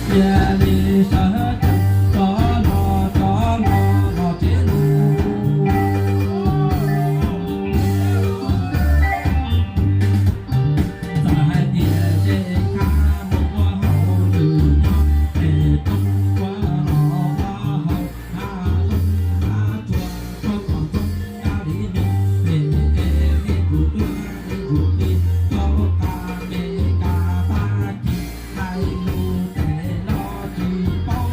Cia li sawv tsees rov los, rov los los tsev lug. Txawm hais tias zej khab mus ua hauj lwm nyob pem roob, ua hauj ua hauv hav zoov hav tsuag, rau tom ntxoov kab li nug, es me kuv duab me kuv qi, rau qab me kab pab kis, hais lus tes los tsis paub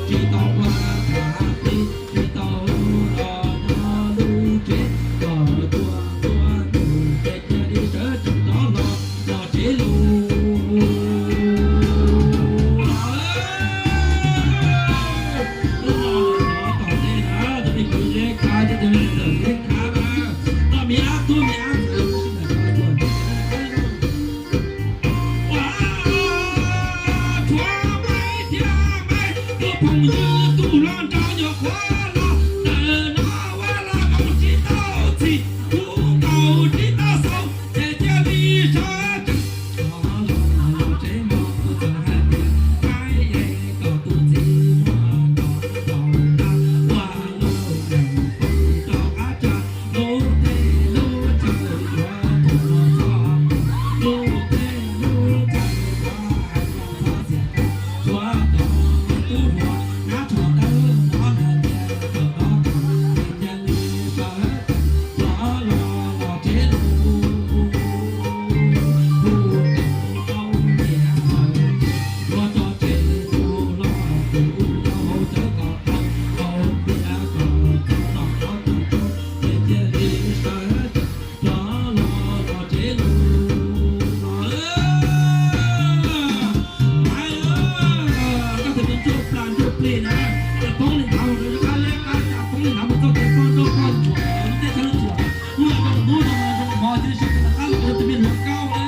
Tsis tau ua tham pib, tsis tau los nyob lub tsev, kom tuaj tuaj nug ces cia li sawv tsees rov los, los tsev lus. Hnub no lawv rov tom ntej na, tus me kwv Zeb Khab thiab tus me niam ntxawm Zeb Khab na, toj me ab tub me ab ntxwv tab sis ntawm ko tuaj ntej. Ua, tshuav Maib thiab Maib tus phooj ywg tus hluas nraug nyuam qhuav los, ntawm no ua los koom tsis tau txhim, kuv ntaus tsis tau xaus, ces cia li sawv tsees rov los tsev mog. Kuv txawm hais tias Maib es kom tus txiv muab ntaus ntaus nqa, ua lub neej poob rau qab tsa, lub teb lub chaw yuav tuag txog, lub teb lub chaw yuav hais txog txias, tshuav tus tub hluas hnav tsho dawb no hais tias thaum no tau, ces cia li sawv tsees rov los los tsev lus. Hu tau tau niam ntxawm los tso tseg tus hluas tus yau hauv cawv kom tau, hau tias kom tau noj qhov tau rau, ces cia li sawv tsees rov los los tsev lus no. Maiv, koj tus me ntsuj plig ntsuj plig na, ces poob li ntawd mus rau qab zeb qab tsa, poob li ntawd mus txoj kev poj nrauj poj ntsuam ntawd tej tshaj lub tsuam, hnub no koj tus tub no zoo hmo thiab sawv rov qab los ua tus me hluas nkauj na.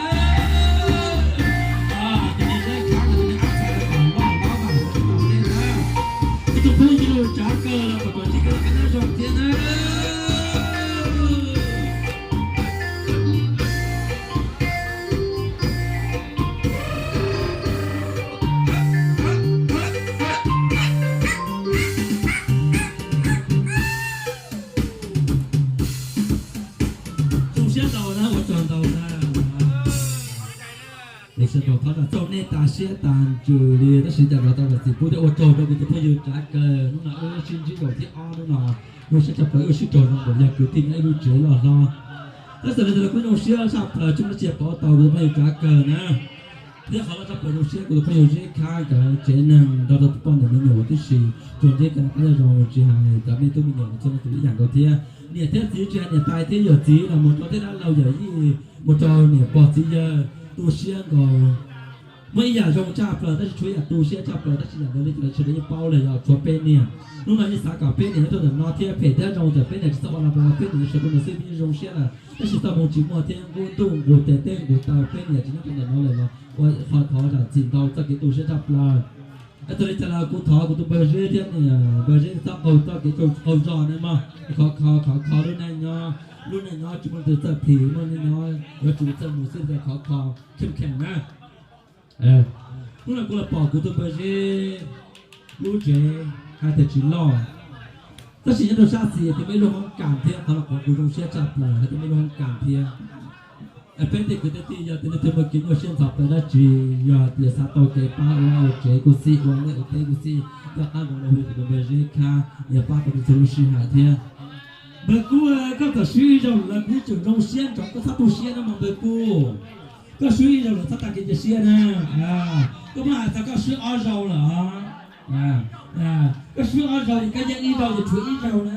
Tus me Zeb Khab no tus me ab txhais kom loj hlob mas ua tsis tau li na. Ib tsoom phooj ywg Tsav Kaws los kom txuas ntxiv koj qab nyob zoo thiab na. Zoo siab ntau na, ua tsaug ntau na. Ua tsaug ntau, thov zam txaus nej tas siab tas ntsws li, tab sis cas los tau zam txim pub thiab. Ua tsaug rau kuv tus phooj ywg Tsav Kaws, hnub no wb sib ntsib zaum thib ob, hnub no zoo siab tshaj plaws, wb sib raug zoo npaum yog kwv tij nyob ib lub tsev loj hlob. Tab sis li ntawd los kuj zoo siab tshaj plaws tsis muaj dab tsi pov tau kuv tus phooj ywg Tsav Kaws na. Thiab qhov loj tshaj plaws zoo siab kuv tus phooj ywg Zeb Khab nkawd tsev neeg nrog rau tus poj niam me nyuam tib si, tsuas ntsib kawg qab nyob zoo, tsis hais cov me tub me nyuam txhua leej txhua tus ib yam nkaus thiab. Niam thiab txiv tsis hais niam tais thiab yawm txiv los mus rau tej dab laug yawm yij, mus rau niam pog txiv yawg, tu siab nkaus. Muaj ib yam zoo tshaj plaws tab sis tshuav ib yam tu siab tshaj plaws tab sis yam ntawd li cas sawv daws yeej paub lawm, yog tshuav peb niam. Hnub no yeej xav kom peb niam nyob rau ntawm no thiab, phem thiab zoo txawm peb niam tsis txhob ua los peb niam sawv rau ntawm xwb peb zoo siab lawm, tab sis txoj hmoo tsis muaj thiab nqus ntuj nqus tes teb nqus taw peb niam tsis nyob rau ntawm no lawm los ua qhov thov zam txim ntau txoj kev tu siab tshaj plaws. Txawm li cas los kuv thov kuv tus npawg Zeb thiab niam npawg Zeb txhob qaug txoj kev qaug zog na mog, khov kho khov kho lub neej nyob, lub neej nyob tsis muaj leej twg txawj phim, muaj neej nyob yuav tsum txawj mus xwb, khov kho kheej kheem na. Hnub no kuv los pom kuv tus npawg Zeb lub tsev hais tias tsis loj, tab sis nyob rau sab xis tias muaj ib lub hoob kas thiab, qhov no qhov kuv zoo siab tshaj plaws hais tias muaj ib lub hoob kas thiab. Peb tej kwv tej tij yog tias leej twg muaj kev nyuaj siab ntxhov plaws dab tsi, yog tias xav tau kev pab ua vaj ua tsev kuj xij, ua liaj ua teb kuj xij, koj qab nkaus los hu kuv tus npawg Zeb Khab yog pab tau txhua lub sij hawm thiab. Npawg Kub, koj txawm swb ib zaug lawm los kuv tseem zoo siab nrog koj txhob tu siab na mog npawg Kub. Koj swb ib zaug lawm txhob tag kev cia siab na. Koj muab hais txog koj swb ob zaug lawm os. Koj swb ob zaug ces koj yeej ib zaug ces tshuav ib zaug na.